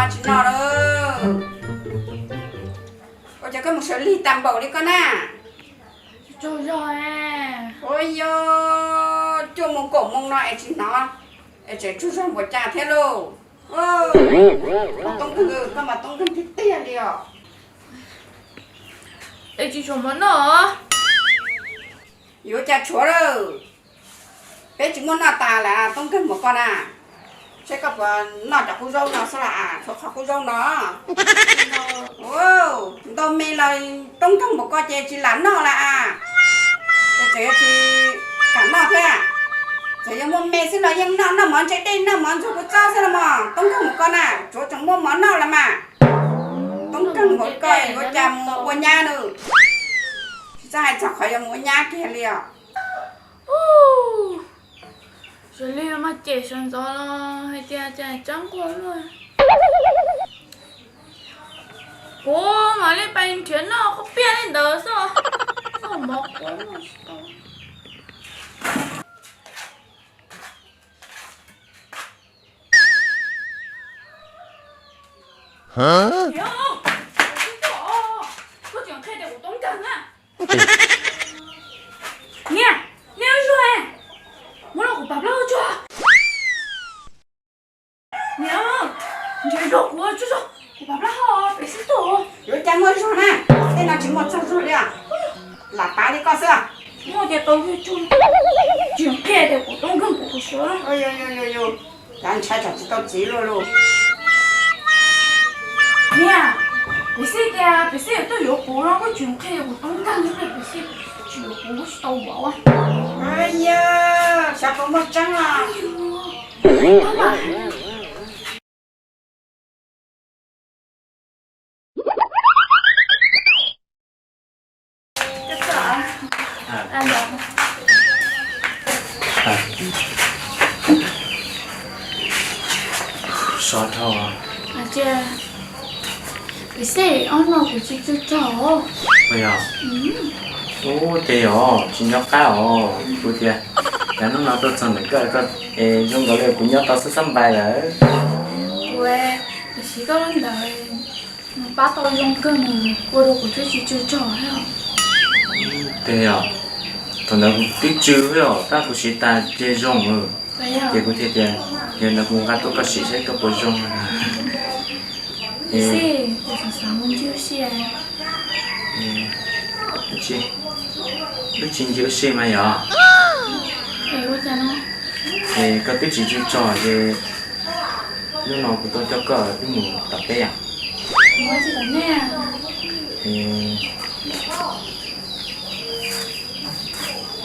Tsis noj lawm. Ua cas koj mus sawv lig tag npaum li koj na? Ua yog cuaj moos kaum moos no es tsis hnov, es tseem tsaug zog npaum cas thiab lauj. Toob Nkeeg, koj mas toob nkeeg tiag tiag li os. Es tsis tshuav mov noj. Yuav cas tshuav lawm. Peb tsis muaj noj tas lawm toob nkeeg npaum koj na. Seb koj puas noj cov qub zaub no xwb las, tshuav qhov qub zaub no. Ntau me los toob nkeeg npaum koj ces tsis lam noj las as. Ces tseem yuav tsis kam noj thiab. Txawm yuav muaj me xwb los yeej noj, noj mov ntse dej, noj mov ntxuag kua txob xwb los mas toob nkeeg npaum koj na, tsuav tseem muaj mov noj las mas. Toob nkeeg npaum koj yuav cas mus ua nyab na. Tsis txhob hais txog qhov yuav mus ua nyab kiag li os. Sawv lig mas cem sawv ntxov los hais tias cas tseeb nquag luaj. Kuv mam li pais nrhiav noj koj piaj li ntawd xwb. Noj mov kuv noj tsis tau. Niam, koj tseem qhia tias kuv toob nkeeg na. Niam, niam, zuag, muab los kuv pam plaub tsuag. Niam, nrhiav zog kuv tsuag zog, kuv pam plaub hau pem xib tug. Yuav cas muaj zog na, tej no tsis muaj txog zog li os. Lam pav li koj xwb. Muaj tias tau yug tsuag, tseem qhia tias kuv toob nkeeg kuv kuv suav. Cas ntshai tsam tsis tau txiv luaj lauj. Niam, pem xib tias pem xib yuav tuaj yuav kuv no koj tseem qhia kuv toob nkeeg, pem xib tsis yuav kuv kuv tsis tau yuav. Xyov puas muaj tseeb os. Sov dhau. Pem xib, ob no kuv tsis tsw tsog. Ua yog? Ub, ces yog tsis nco qab os. Kuv tias, cas hnub no tuaj txog ntawm koj, koj es zoo nkaus li kuv nyob tau xab xab npais lawm. Kuv, kuv siv koj lub ntawd, nws pab tau zoo kawg, nws ua rau kuv twb tsis tsw tsog thiab. Ces yog, thaum ntawd kuv twb tsw thiab os, tab kuv siv tas ces zoo lawm. Ces kuv thiaj tias, yog ntawd kuv nqa tuaj koj siv saib koj puas zoo. Xib, kuv xav xav mus ncig ua si. Wb tsis ncig ua si mas yog. Es koj twb tsis tsw tsog ces hnub no kuv tau coj koj wb mus tom teb yom.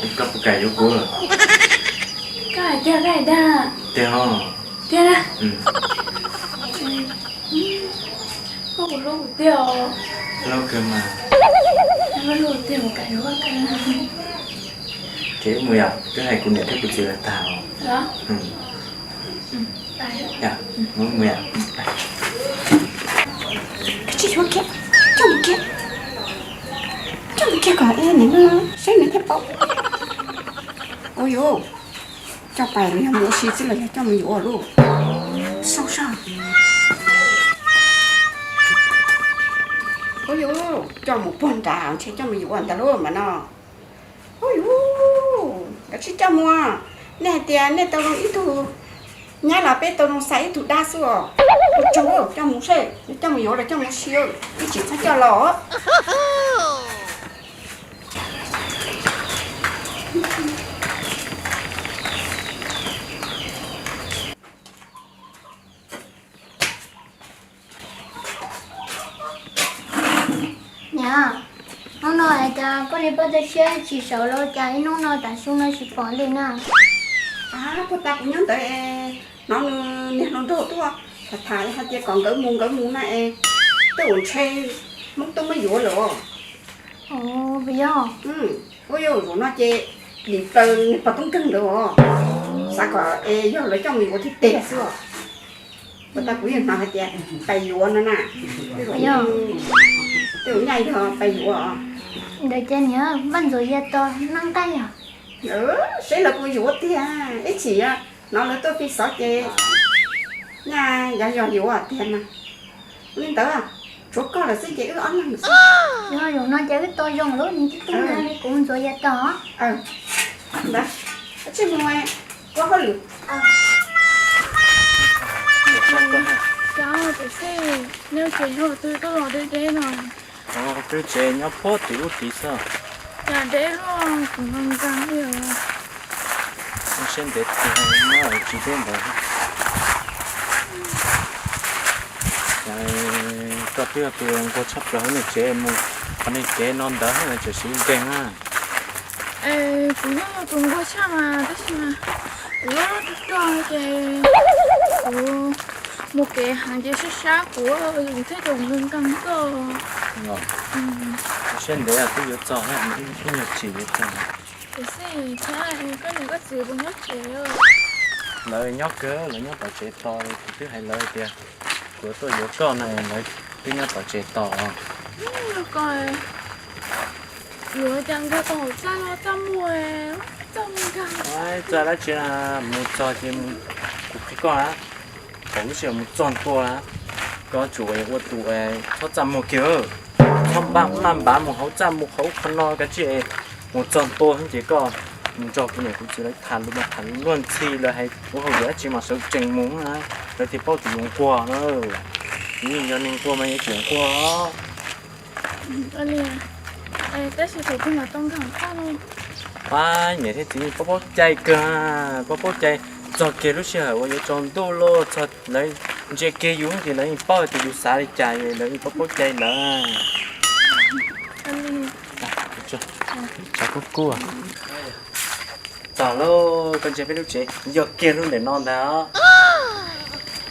Es koj puas kam yuav kuv? Koj hais tiag, koj hais dag? Tiag os. Tiag na? Koj puas hlub kuv tiag os? Hlub kawg mas. Hlub tiag, kuv kam yuav koj kawg. Ces wb mus yom, twb hais kuv niam thiab kuv txiv lawv tag os. Mus mus yom. Koj tsis yuav kiag, coj mus kiag, coj mus kiag kom nim no saib nws thiaj paub. Ua yuav coj pais los yog mus ua si xwb los yog coj mus yuav lauj? Sau sau. Ua yuav coj mus puag nrad ntshe coj mus yuav ntag lauj mas no. Ua yuav, kav tsij coj mus. Nej hais tias nej tau zoo ib tug nyab los peb tau zoo xa ib tug dab xwb os. Ua tsaug, coj mus seb, coj mus yuav los coj mus ua si, ib tsis txhob coj los. Niam, hnub no es cas koj li poj txoj siab tsis sawv los cas ib hnub no tam su no tsis pom li na? Puag ta kuv nyob ntawd es hnov nws niag hluas nraug tuaj tham tham hais tias kom nkawd mus nkawd mus na es tej uas ntshe Hmoob tuaj muab yuav lawm os. Puas yog? Ua yog zaum no ces dim plaws niag pog tub nkeeg ntawd os. Xav kom es yog lawv coj mus yuav tiag tiag xwb os. Puag ta kuv yeej hnov hais tias pais yuav no na. Tej zaum nyaj yog pais yuav. Ntawd ces niam, Vaj Ntxhuav yog tus neeg nqaij yog? Seb lawv puas yuav tiag, ib chim hnov lawv tuaj pib xov ces nyaj yog yog yuav tiag na. Li ntawd, tsuav koj lawm xwb ces wb ob leeg xwb. Yog zaum no ces wb tau zoo lawm, nws twb tuaj nrog kuv ntxuav yav tag. Ntawd, tsij mus ua hauj lwm. Cas txiv, nej tsev yog twg tuaj los deb deb no? Twb tsev nyob puag tim ub tid xwb. Cas deb luaj, kuv nkees nkees li. Siab ntev tiag, nyob tsis deb ntawd. Koj twb yog tus nquag tshaj plaws hauv nej tsev mus qhov nej kev no ntawd, tseem siab nkees na. Es kuv yeej yog tus nquag tshaj mas, tab sis mas kuv loj loj rog rog ces kuv mus kev heev ces sab sab kuv, kuv thiaj tseem nkees nkees koj. Siab ntev twb yuav txog, ib nyuag chim yuav txog. Tiam sis koj niam koj txiv puas nyob tsev? Lawv nyob kawg, lawv nyob tom tsev tos, kuv twb hais lawv tias kuv tuaj yuav koj no, lawv twb nyob tom tsev tos. Koj yuav cas nkag tau hauv txaj los txaj muag, txaj muag nkag. Txaj dab tsi na, mus txog ces kuv qhia koj na, thaum lub sij hawm mus txog ntua na, koj tsum ua tus txhob txaj muag kiag, txhob maj npav mus hauv txaj mus hauv qhov no kav tsij. Mus txog ntua ces koj mus nrog kuv niam kuv txiv lawv tham lus mas tham luag ntxhi, lawv hais ua hauj lwm dab tsi mas sawv tsees mus na, lawv thiaj paub tias yus nquag na. Yus yog neeg nquag mas yuav tsum nquag. Tab sis thaum twg mas tau nkag txaj no? Pab niam thiab txiv paub paub cai kawg, paub paub cai. Txog kiag lub sij hawm uas yuav tsaus ntuj lawm, txog lawv ntsia kiag yus ces lawv yeej paub tias yus xav li cas, lawv yeej paub paub cai lawm. Tshav kub kub. Txog lawm, koj ntsia peb lub tsev yog kiag lub ntawm no ntag.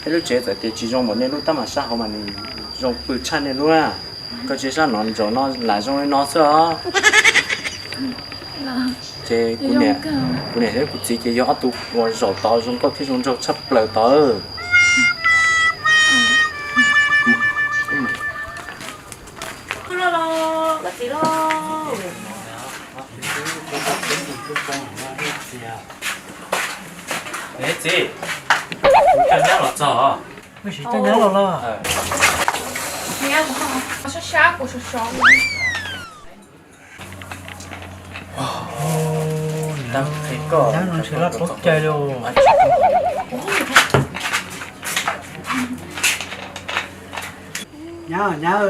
Peb lub tsev txawm tias tsis zoo npaum nej lub tab mas sab hauv mas nws zoo pw tshaj nej lub. Koj tsev sab no zaum no lam zoo li no xwb os. Ces kuv niam thiab kuv txiv ces yog ob tug uas zaum tod zoo nkauj thiab zoo nraug tshaj plaws tod. Txiv, kuv coj nyab los txog. Wb sim coj nyab los los. Sab sab kuv sov sov. Nyab no ntshe laj paub cai li. Nyab, nyab,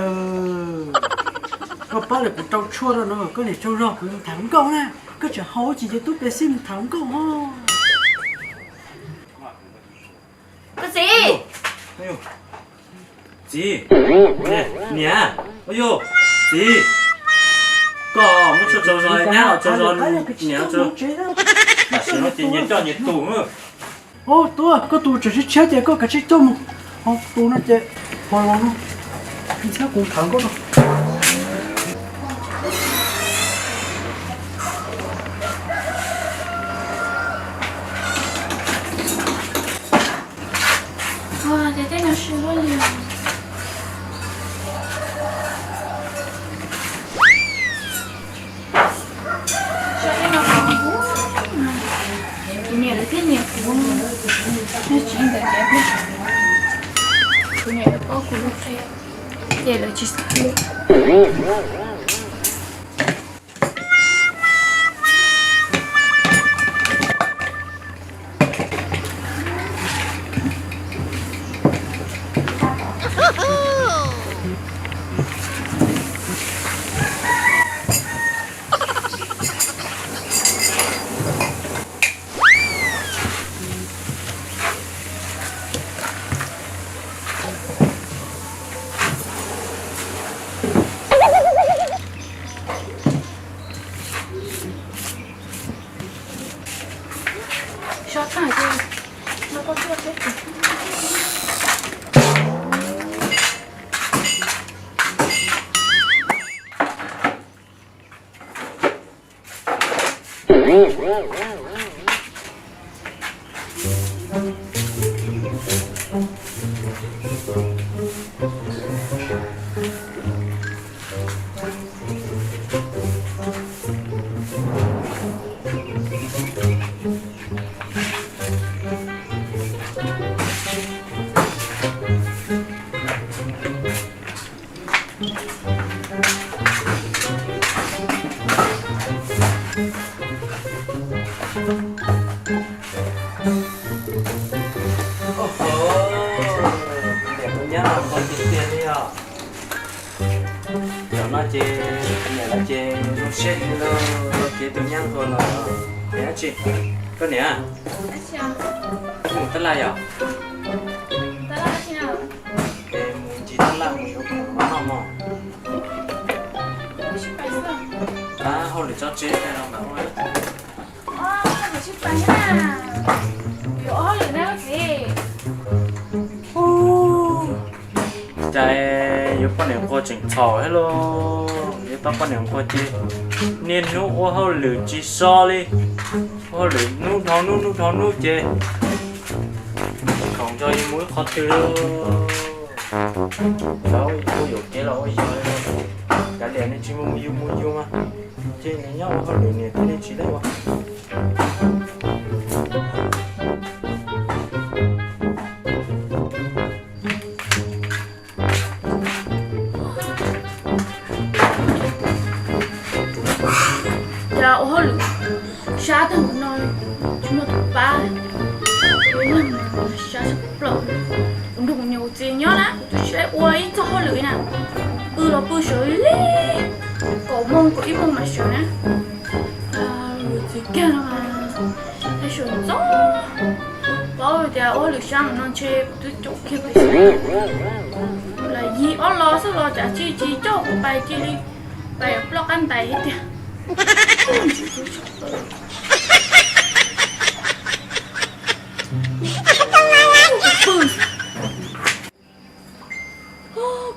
koj pab lawv kuv rau tshuaj rau no, koj niam tsaug zog kuv mus tham hluas nkauj na, koj tseem haus ib ce tub Pepsi mus tham hluas nkauj ho. Koj txiv. Txiv, niam, txiv, koj muab tshuaj tsaug zog, nyab los tsaug zog, niam tsaug. Tam sim no ces nyias coj nyias tus. Ub, tub, koj tus tseem tshiab tshiab ces koj kav tsij coj mus. Ho tus no ces ho los no, ntxhiab kuv tham nkauj no. Kuv niam lawv thiaj nyiam kuv, nws tsis ntawd ces kuv niam lawv paub kuv lub qhia ces lawv tsis xav. No ces niam lawv ces zoo siab li lawm, ces tus nyab nquag los. Niam dab tsi? Koj niam, mus tab laj yom? Ces mus ncig tab laj mus yuav khoom noj mog. Hauj lwm tso tseg no mas ua. Cas yuav poj niam nquag tseem txhaum thiab lauj. Yuav tau poj niam nquag ces niaj hnub ua hauj lwm tsis so li. Ua hauj lwm hnub dhau hnub, hnub dhau hnub ces khoom nrog yus mus ib qhov twg lauj. Cov ua yuam kev los ua yog, kav liam, nej tsis mus yus mus yus mas, ces nws nyob ua hauj lwm niam thiab nej tsis tau ua. Cas ua hauj lwm sab tag npaum no, tsis muaj tus pab, ua ib leeg sab sab plaws. Kuv nrog kuv niam kuv txiv nyob na, kuv twb tsis ua ib txoj hauj lwm na, pw los pw sawv li kaum moos kaum ib moos mam sawv na. Kuv txiv kiag no mas, sawv ntxov, paub tias ua hauj lwm sab no ntshe kuv twb caum kiag pes xees, lam yig ob los xwb los cas tsis tsis coj kuv pais cia li pais ploj qab ntais thiab tiag.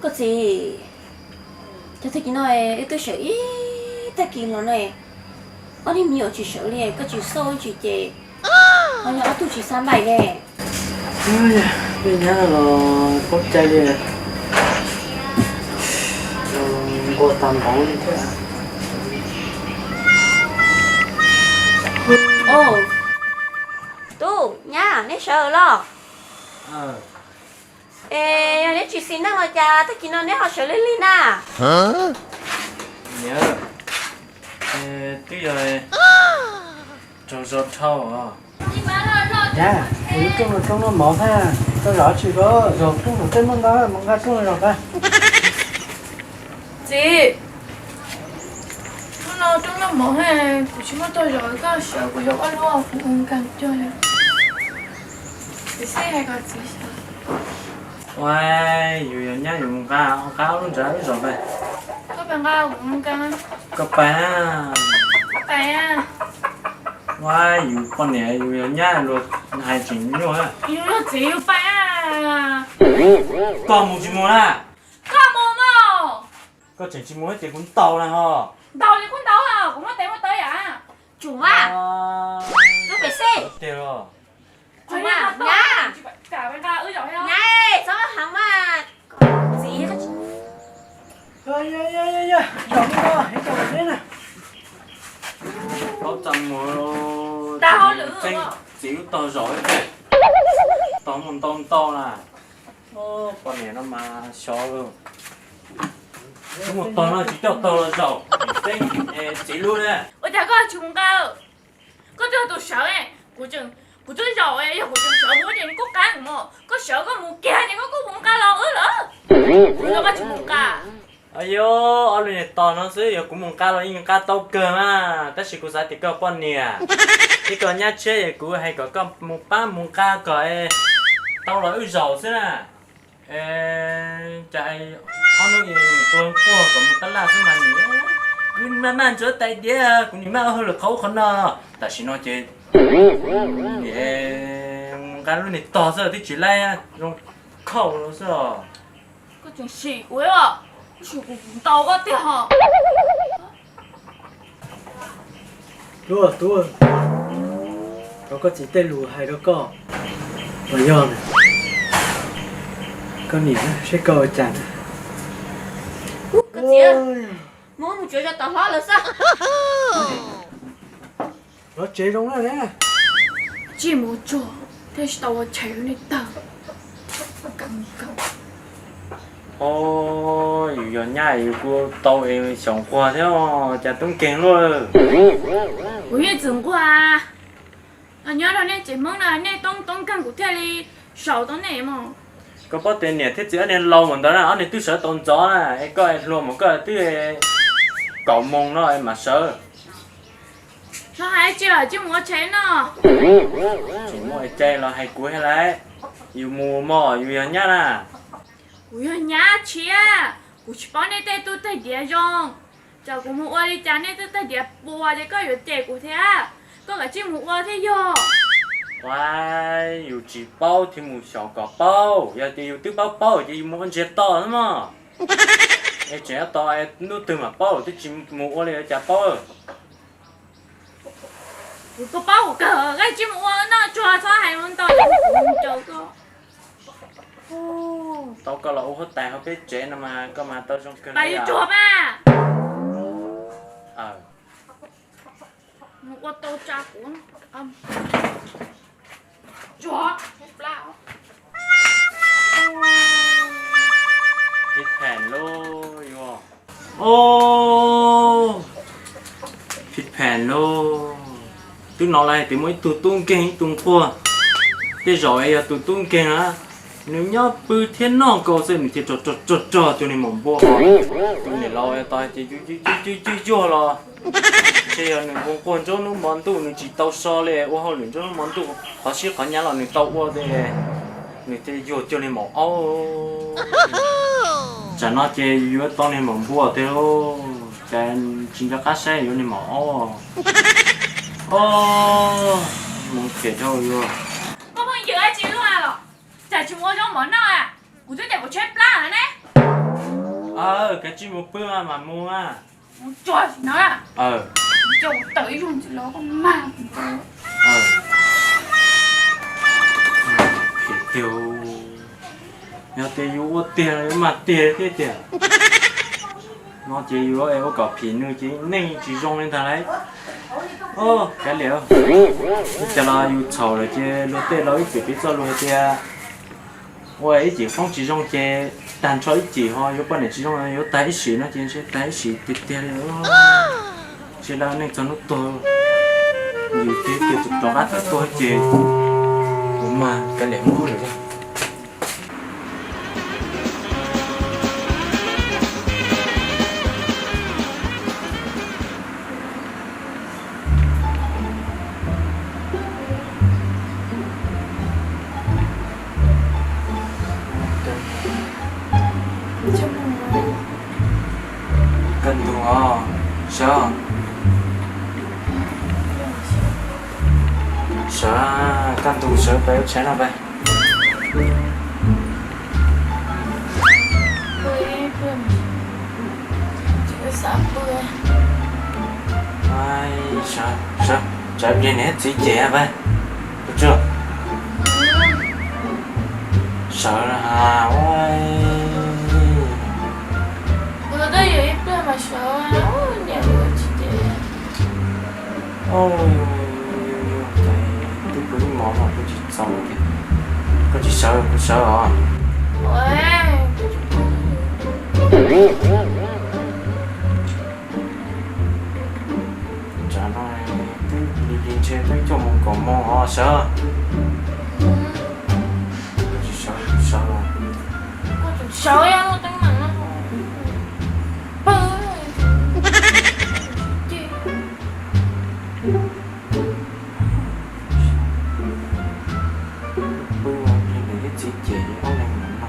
Koj txiv, cov tag kis no wb twb sawv ib tag kis los na, ob niag me nyuam tsis sawv li, koj tsis xauj tsis ces ho yog ob tug tsis xav npaim ne. Tej nyab no los paub cai li, nquag tag npaum li thiab. Tub nyab, neb sawv los? Es yog neb tsis xis neej los cas tag kis no neb ho sawv lig lig na? Niam, twb yog raug zog dhau os. Nyab, kuv lub rooj no rooj noj mov thiab, tau zam tsis koj zog rooj no tej muaj ntau, mus nqa rooj no zog pab. Txiv, hnub no rooj noj mov thiab kuv tsis muaj tau zom, koj sawv kuv zom ob lub, kuv mus nqa cog li. Kuv xij hais kom txiv sawv. Ua, yus yog nyab yus mus nqa, nqa ob lub ntawd wb zom pab. Koj pab nqa, kuv mus nqa. Koj pab. Pab. Ua, yus poj niam yus yog nyab luag hais tseem nyuaj. Yus yog txiv yus pab. Koj mus tsis mus na? Koj mus mog. Koj tseem tsis mus ces kuv ntaus na ho. Ntaus li kuv ntaus, kuv muaj tes muaj taw yam. Tsum mas. Tub pem xej. Tiag los. Tsum mas, nyab. Nyab, txhob heev mas. Txiv. Zaum no, zaum no na. Paub txaj muag, txiv lub tog zaum, tog muaj ntau ntau na. Poj niam no mas xyov lawm. Tub muaj tog no tsis coj tog los zaum, txiv lub na. Ua cas koj tsis mus nqa? Koj twb yog tus sawv, kuv twb zaum, yog kuv tseem sawv mus ces koj qab mus, koj sawv koj mus kiag ces koj kuj mus nqa los wb lawm. Kuv yog koj tsis mus nqa. Ayo, ob lub niag tog no xwb yog kuv mus nqa los yeej nqa tau kawg mas, tab sis kuv xav tias koj poj niam, thiab koj nyab tshiab es kuv hais kom koj mus pab mus nqa kom tau los wb zaum xwb na. Cas ob hnub nquag nquag kom mus tab laj xwb mas nim, kuv maj maj ntsuav tais diav kuv nim maj ua hauj lwm qhov ub qhov no. Tam sim no ces nim nqa lub niag tog xwb twb tsis laib zoo khauj xwb os. Koj tseem sim kuv, sim kuv ntaus koj tiag ho. Tub, tub, thov koj txiv tej lus hais rau koj los yog koj niam seb koj ua cas. Koj txiv, muab mus tsuav zog tom hlob lawm xwb. Lov tsev zoo na. Tsis mus tsuag thiaj tsis tau ua tshais rau nej tag. Os, yus yog nyab yus kuj tau es xyaum nquag thiab, cas tub nkeeg luaj. Kuv yeej txwm nquag, nyob rau nej tsev Hmoob no nej toob toob nkeeg kuv thiaj li saum tau nej mog. Koj paub tias niam thiab txiv ob niag laus mus ntawd na, ob niag twb sawv tau ntxov na, es koj es hluas mus koj twb kaum moos no es mam sawv. No hais tsis los tsis mus ua tshais no. Tsis muaj cai los hais kuv thiab lauj. Yus mus mog, yus yog nyab na. Kuv yog nyab tshiab, kuv tsis paub nej tej tub tej diav zoo. Tsam kuv mus ua li cas nej tub tej diav puas ces koj yuav cem kuv thiab. Koj kav tsij mus ua thiab yog. Ua, yus tsis paub thiaj mus xyaum kom paub, yog tias yus twb paub paub ces yus mus ua ntsiag to xwb mog. Es tseem yuav tos hnub twg mam paub, twb tsis mus ua li cas paub. Kuv paub kuv kawg, koj tsis mus ua noj tsuag txhob hais lus ntau, kuv caum koj. Tau koj los ua huab tais hauv peb tsev no mas koj mas tau zoo kawg. Pab yus tsuag mas. Mus ua tau tsa kuv. Tsuag. Phij phem lauj yuav. Phij phem lauj. Twb hnov lawv hais tias muaj ib tug tub nkeeg ib tug nquag. Tej zaum es yog tus tub nkeeg na, nws nyob pw thiab noj nkaus xwb nws thiaj rog rog rog rog tus niag maum npua. Tus niam laus tos ces yus yus yus yus yus yuag los, ntshe yog nws nquag nquag nruab hnub hmo ntuj nws tsis tau so li, ua hauj lwm nruab hnub hmo ntuj qhov sib qhov nyav los nws tau ua ces nws thiaj yuag cuag niag maum aub. Tsam no ces yuav tau niag maum npua tiag lauj, cas tsis nco qab saib yuav niag maum aub. Mus phem dhau yuav. Koj phooj ywg tsis luaj los, cas tsis mus ua zaub mov noj a? Kuv twb tias kuv tshaib plab lawm ne. Kav tsij mus pw mas mam mus a. Mus tsuag tsis no. Coj kuv tawm ib zaug ntxiv los koj mag kuv. Phem tiag. Yog tias yus ua tiag los yuav mag tiag thiab tiag. No ces yus ua kom phim nws ces neej tsis zoo li ntag lauj. Kav liam, ua cas los yus txhaum lawm ces luag tej laus ib txwm piv txoj lus hais tias ua ib cim foob tsis zoo ces tag nrho ib cim, ho yuav poj niam tsis zoo yuav tag ib sim no ces ntshe tag ib sim tiag tiag li. Ntshe lawv neej txog hnub tuag, yus twb tiag tus rov qab tawm tuag ces kuv mag kav liam mus lawm. Kaj ntug os, sawv. Sawv, kaj ntug sawv pais ua tshais no pais. Sawv, sawv, tsam pliag niam txiv cem pais. Sawv, twb pw ib hmos no kuv tsis txaus, koj tsis sawv kuv sawv os. Tsam no twb lig lig ntshe twb cuaj moos kaum moos os sawv. Koj tsis sawv kuv sawv os. Pw ua niam thiab txiv cem ob leeg mus no.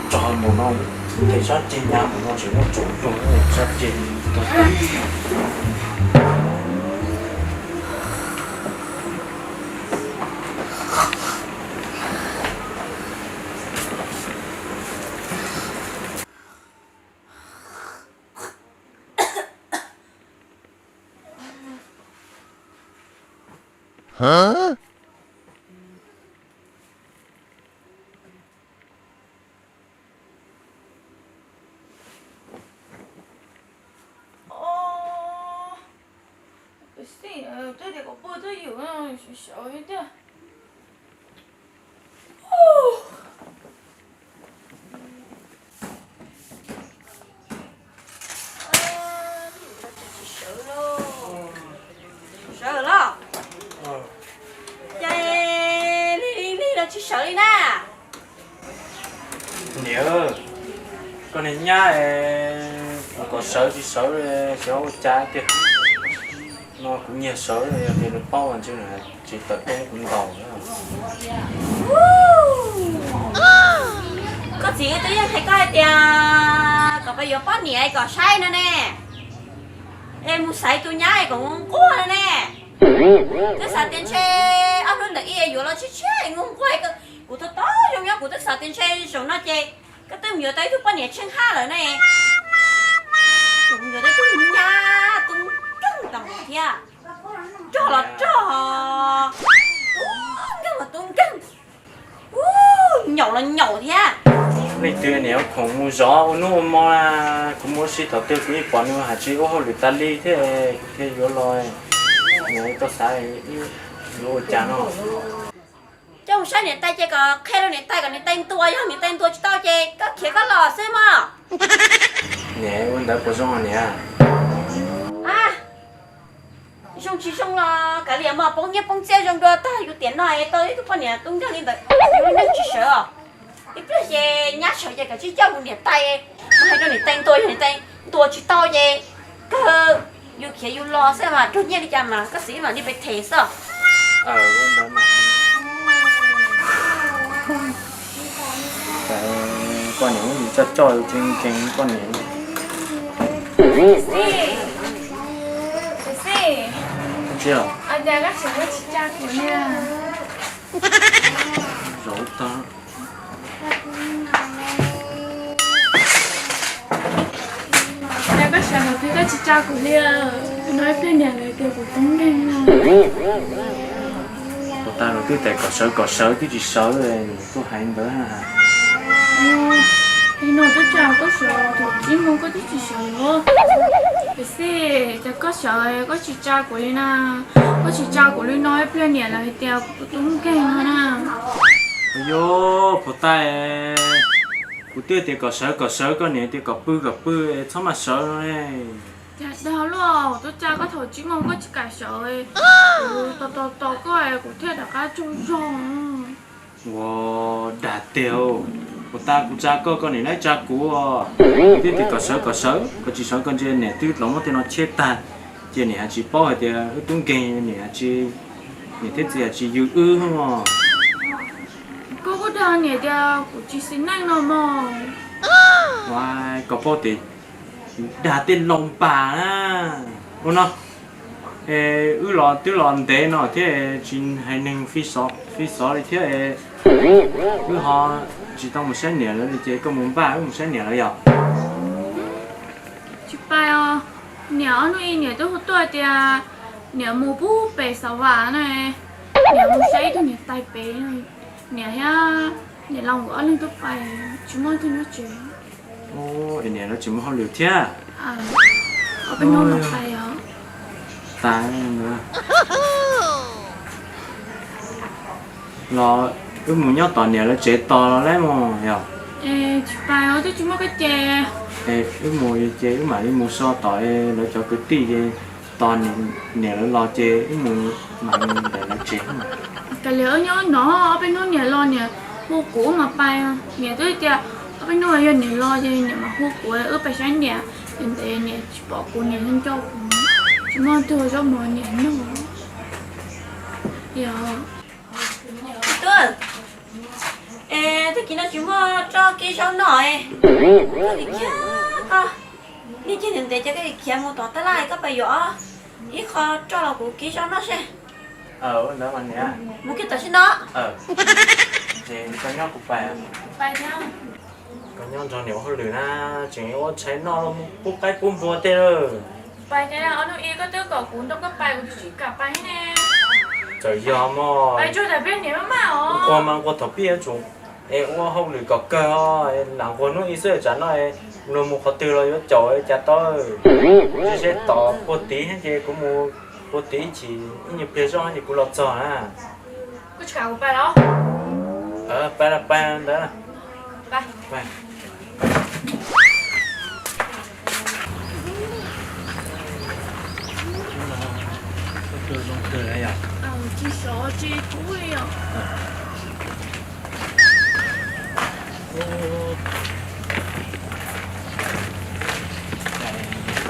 Tso mus no, tej sab ceg nyab mus no tseem muaj tsoom rog sab ceg. Xij, twb tias kom pw twb ywm, sawv tiag. Nyab, kuv kom sawv tsis sawv, xyov ua cas tiag. No kuv nyiag sawv, yog tias nws paub mas ntshe nws tsis tawm toob kuv ntaus. Koj txiv twb yeej hais koj hais tias kom peb yuav poj niam kom saib no ne. Es mus xaiv tus nyab kom nquag nquag no ne. Twb xav tias ntshe ob hnub ntawm ib yuav los tshiab tshiab nquag nquag. Kuv tau tau zoo nyob kuv twb xav tias ntshe zaum no ces koj twb mus yuav tau ib tug poj niam tsheej hab lawm ne. Tus mus yuav tau ib tug nyab tub nkeeg tau thiab. Rog los rog, tub nkeeg los tub nkeeg, nyaum los nyaum thiab. Leej twg niam khoom mus zov ua hnub ua hmo, kuv mus ua si thaum twg kuv yeej pom nws hais tsis ua hauj lwm tas li thiab, kuv thiaj yuav los. Niam, koj xav yuav ua cas no? Coj mus saib niam tais ces kom qhia rau niam tais kom niam tais ntuas, yog niam tais ntuas tsis tau ces koj khiav koj los xwb mog. Niam, ua ntawd puas zoo niam? Zoo tsis zoo los kav liam mog, poob nyiaj poob txiaj zoo dua tag yus tiam no es tau ib tug poj niam tub nkeeg li ntawd, yus lub neej tsis sawv os. Ib pliag ces nyab sawv ces kav tsij coj mus niam tais, mus hais rau niam tais ntuas, yog niam tais ntuas tsis tau ces kawg yus khiav yus los xwb mas raug nyiaj li cas mas koj txiv mam li pes them xwb. Poj niam muab yus coj coj yus tseem nkeeg poj niam. Xib, xib, Zov tag. Koj sawv thaum twg koj tsis tsa kuv li, kuv hnov ib pliag niam lawv tias kuv tub nkeeg na. Puas tas lawv twb tias kom sawv kom sawv twb tsis sawv, kuj hais ntawd. Nim no twb tsa koj sawv, thaum tsib moos koj twb tsis sawv los. Tiam sis cas koj sawv koj tsis tsa kuv li na, koj tsis tsa kuv li no ib pliag niam lawv hais tias kuv tus tub nkeeg no na. Yog puas tas, kuv twb tias kom sawv kom sawv, koj niam tias kom pw kom pw, txhob mas sawv no. Cas dag luaj, twb tsa koj thaum tsib moos koj tsis kam sawv, kuv tos tos tos koj kuv thiaj rov qab tsaug zog. Ua dag tiag, puas tas kuv tsa koj, koj niam lawv tsa kuv. Kuv twb tias kom sawv kom sawv, koj tsis sawv koj ntsia niam twb los muab tej no cheb tag, ces niam tsis paub hais tias wb tub nkeeg, niam tsis, niam thiab txiv tsis yws wb os. Koj kuj dag niam tias kuv tsis xis neej no mog. Koj paub tias dag tej laus npam na. Ua no, wb los twb los ntev no thiab tsis hais neeg fij xov li thiab, wb ho tsis tau mus saib niam lawv li ces koj mus npaj wb mus saib niam lawv yom. Tsis pais os, niam ob hnub ib niam twb hu tuaj tias niam mus pub pem Xav Vam na, niam mus saib ib tug niam tais pem, niam thiab niam laus nkawd ob leeg twb pais, tsis muaj ib tug nyob tsev. Es niam lawv tsis muaj hauj lwm thiab. Ob peb hnub no pais os. Tas los wb mus nyob tom niam lawv tsev tos los lawm mog yog. Tsis pais os, twb tsis muaj koj ces. Wb mus ces wb mam li mus so tom lawv cov kwv tij ces tos niam lawv los ces wb mus mam li ntawm lawv tsev. Kav liam wb nyob no ob peb hnub niam los niam hu kuv wb mam pais. Niam twb tias ob peb hnub yog niam los ces niam mam hu kuv wb pais saib niam. Ces ntev niam tsis pom kuv niam yeej nco kuv, tsis muaj tug zaub mov niam noj. Yog. Tub, es tag kis no tsis muaj roj kib zaub noj, koj khiav, koj niag ceg ntev ntev ces koj khiav mus tom tab laj koj pais yuav ib qho roj los kuv kib zaub noj seb. Mus kiag tom sib no. Ces koj nyob kuv pais. Koj nyob nrog niam ua hauj lwm na, tseem ua tshais noj los pub qaib pub npua tej lawm. Pais tias ob hnub ib koj twb kom kuv nrog koj pais kuv tsis kam pais ne. Txawm yog mog, pais tsuag thaum pib niam maj maj os. Nquag mas nquag thaum pib yuav tsum es ua hauj lwm kom kawg os, lam nquag hnub ib xwb tsam no luag mus qhov twg los yuav caum cas tau. Seb seb tom puag tid ces kuv mus puag tid ib chim ib nyuag pliag zoj ces kuv los txog na. Koj tsis kam kuv pais los? Pais los pais ntawd. Tsis sov tsis kub li os.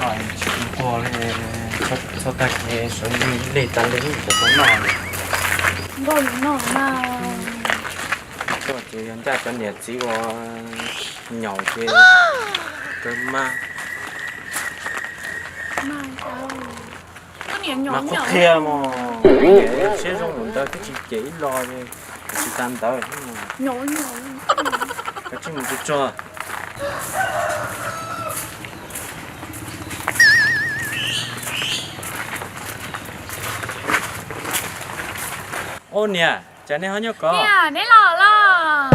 Tsis nquag li, txhob tag kev sawv ntsug lig tas li cov tau noj. Nquag li no na. Koj ces yog ncaj cov niam txiv uas nyaum ces kawg mas. Mas qhuab qhia mos, siab zoo mus ntawd twb tsis cem ib lo li, tsis tas ntawd. Koj tsij mus tsuag tsuag. Ub niam, cas nej ho nyob ko? Niam, neb los los.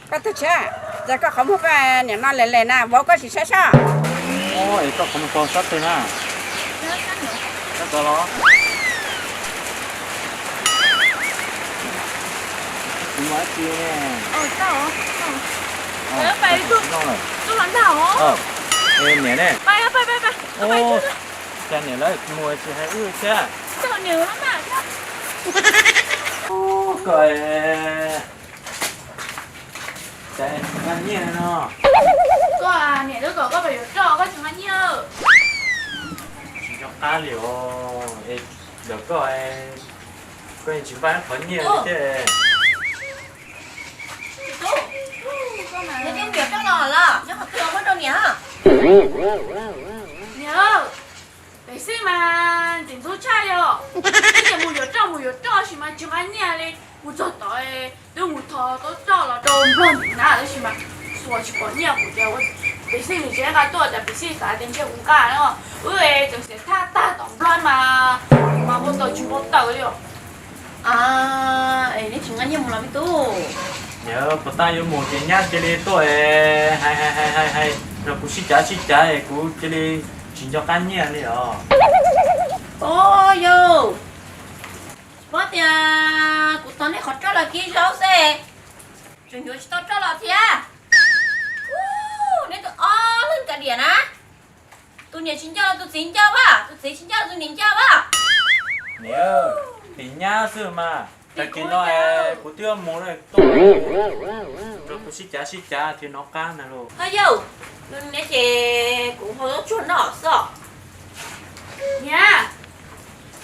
Koj tug tshiab, cas koj qhov muag koj niam no les les na, vauv koj tsis saib soj? Es koj qhov muag koj sab twg na? Sab tod los? Kuv mus dab tsi ne? Niam ne? Cas niam lawv mus tsis hais wb thiab? Koj, cas tsis nqa nyiaj no? Koj niam twb kom koj pab yuav roj, koj tsis nqa nyiaj. Tsis nco qab li os, es ntawm koj, koj yeej tsis npaj qhov nyiaj li thiab. Neb twb yuav roj los lawm, nyob qhov twg muab rau niam. Niam, pem xij mas ntxim ntxub tshaj li os. Ib niam mus yuav roj mus yuav roj sis mas tsis nqa nyiaj li, mus txog tod twb mus thov tau roj los rau nplog ntawm na tab sis mas xuas tsis pom nyiaj kuv tias pem xij nws tsis nqa tuaj cas pem xij xav tias ntshe kuv nqa no. Wb tseem xiam thaj tag tom nplog mas, mas npau taws tsis npau taws li os. Neb tsis nqa nyiaj mus los me tub? Yog puas tab yuav mus ces nyab cia li tuaj hais hais hais hais nrog kuv sib cav sib cav es kuv cia li tsis nco qab nyiaj li os. Yog, tsis paub tias kuv thov neb qhov roj los kib zaub xwb, tseem yuav tsis tau roj los thiab. Neb tus ob leeg kav diam na. Tus niam tsis nco los tus txiv nco as, tus txiv tsis nco los tus niam nco as. Niam, tim nyab xwb mas, tag kis no kuv twb mus lawm, tuaj nrog kuv sib cav sib cav thiab nov qab ntag lauj. Ho yog, neb ces kuv hau zaub tsuag noj xwb. Niam,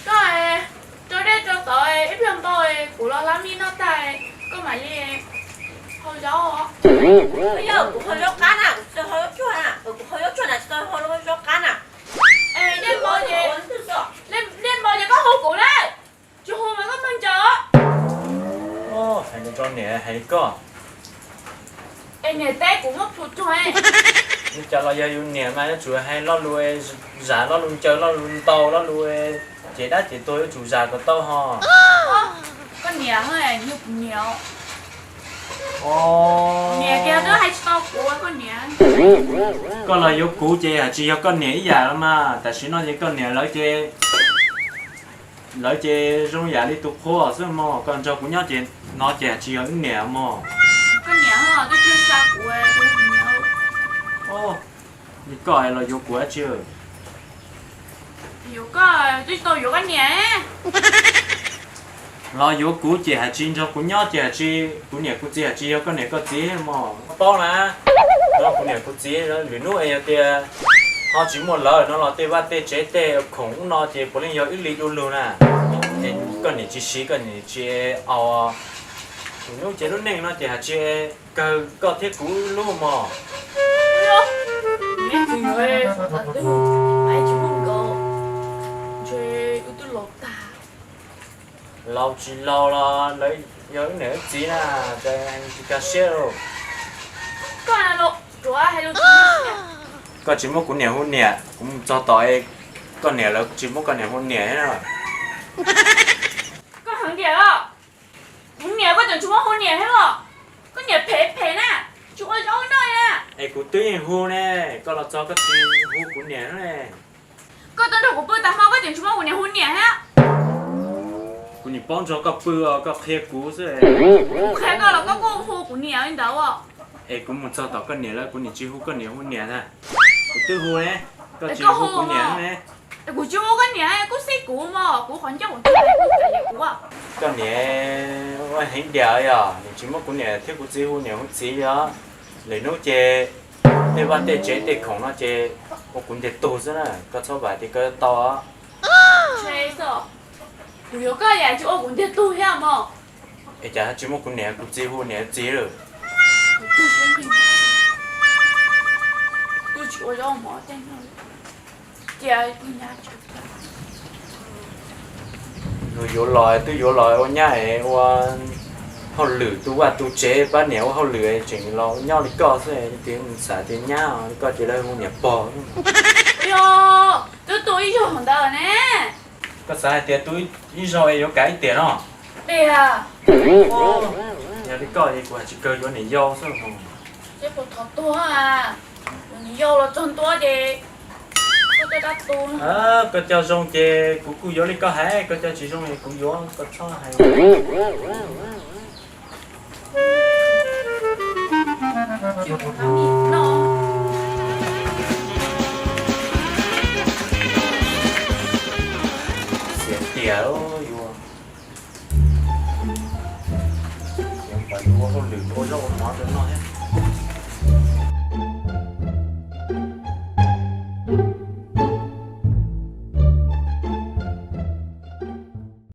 koj rau dej rau tod ib pliag npau kuv los hlab mij noj tag, koj mam li hau zaub. Yog kuv hau zaub qab na, kuv tsis tau hau zaub tsuag na, kuv hau zaub tsuag na tsis tau hau zaub qab na. Dej npau ces koj hu kuv na, tsis hu mas koj mag ncaws. Hais rau niam hais koj. Es niam teb kuv muab plhu tsuag. Li cas los yog yus niam mas yuav tsum hais lo lus zam, lo lus ncaws, lo lus ntaus, lo lus ces dab ces tuag yuav tsum zam kom tau ho. Koj niam, yog kuv niam. Niam tias twb hais tsis tau kuv, koj niam. Koj los yuav kuv ces hais tsis yog koj niam ib yam los mas, tam sim no ces koj niam lawv ces, lawv ces zoo yam li tus qhua xwb mog, koj nrog kuv nyob ces no ces hais tsis yog wb niam mog. Koj niam, koj twb tsis xa kuv. Koj los yuav kuv dab tsi? Yuav koj, twb tsis tau yuav koj niam. Los yuav kuv ces hais tsis nrog kuv nyob ces hais tsis, kuv niam kuv txiv hais tsis yog koj niam koj txiv mog, koj paub na. Nrog kuv niam kuv txiv lwm hnub es yog tias ho tsis muaj lawv no los tej vaj tej tsev tej khoom ub no ces puav leej yog wb li du lug na. Ces koj niam tsis siv koj niam tsis au. Lwm hnub ces lub neej no ces hais tsis kawg koj thiab kuv lub mog. Laus tsis laus los lawv yog wb niam wb txiv na, tsis kaj siab lauj. Koj tsis muab kuv niam hu niam, kuv mus txog tom koj niam lawv tsis muab koj niam hu niam thiab na. Koj heev tiag os. Kuv niam koj tseem tsis muab hu niam thiab los? Koj niam phem phem na, tsis ua zaub noj na. Es kuv twb yeej hu ne, koj los txog koj tsis hu kuv niam ne. Koj tuaj nrog kuv pw tas hmo koj tseem tsis muab kuv niam hu niam thiab. Kuv nim paub nrog koj pw os, koj qhia kuv xwb. Kuv qhia koj los koj kuj hu kuv niam li ntawd. Es kuv mus txog tom koj niam lawv kuv nim tsis hu koj niam hu niam na. Kuv twb hu ne, koj tsis hu kuv niam ne. Kuv tsis hu koj niam, kuj xib kuv mog, kuv qhov ncauj kuv tsis hais kuv. Koj niam ua heev diam yog nim tsis muab kuv niam thiab kuv txiv hu niam hu txiv os. Lwm hnub ces Tej vaj tej tsev tej khoom no ces ua kuv ntiag tug xwb na, koj txhob vam tias koj yuav tau. Kuv yuav koj yam tsis ua kuv ntiag tug thiab mog. Es cas tsis muaj kuv niam kuv txiv hu niam txiv lawm? Twb tsis ua zaub mov tej no, cia tus nyab tso. Luag yuav los twb yuav los ua nyab es ua hauj lwm tu vaj tu tsev pab niam ua hauj lwm es tseem los ua nyob li koj xwb, tias xav tias nyab li koj ces lawv hu niam pog. Yog, twb tu ib zaug ntawd ne. Koj xav hais tias tu ib zaug es yuav kam ib tiam no? Tiag. Yog li koj es kuv hais tsis kawg yuav niam yau xwb os. Seb puas thov tuag a, niam yau los txog ntua ces koj coj dab tu. Koj coj zoo ces kuv kuj yuav li koj hais, koj coj tsis zoo es kuv yuav, koj txhob hais. Xiam tiag yuav, yuav hauj lwm ua zaub ua mov rau noj thiab.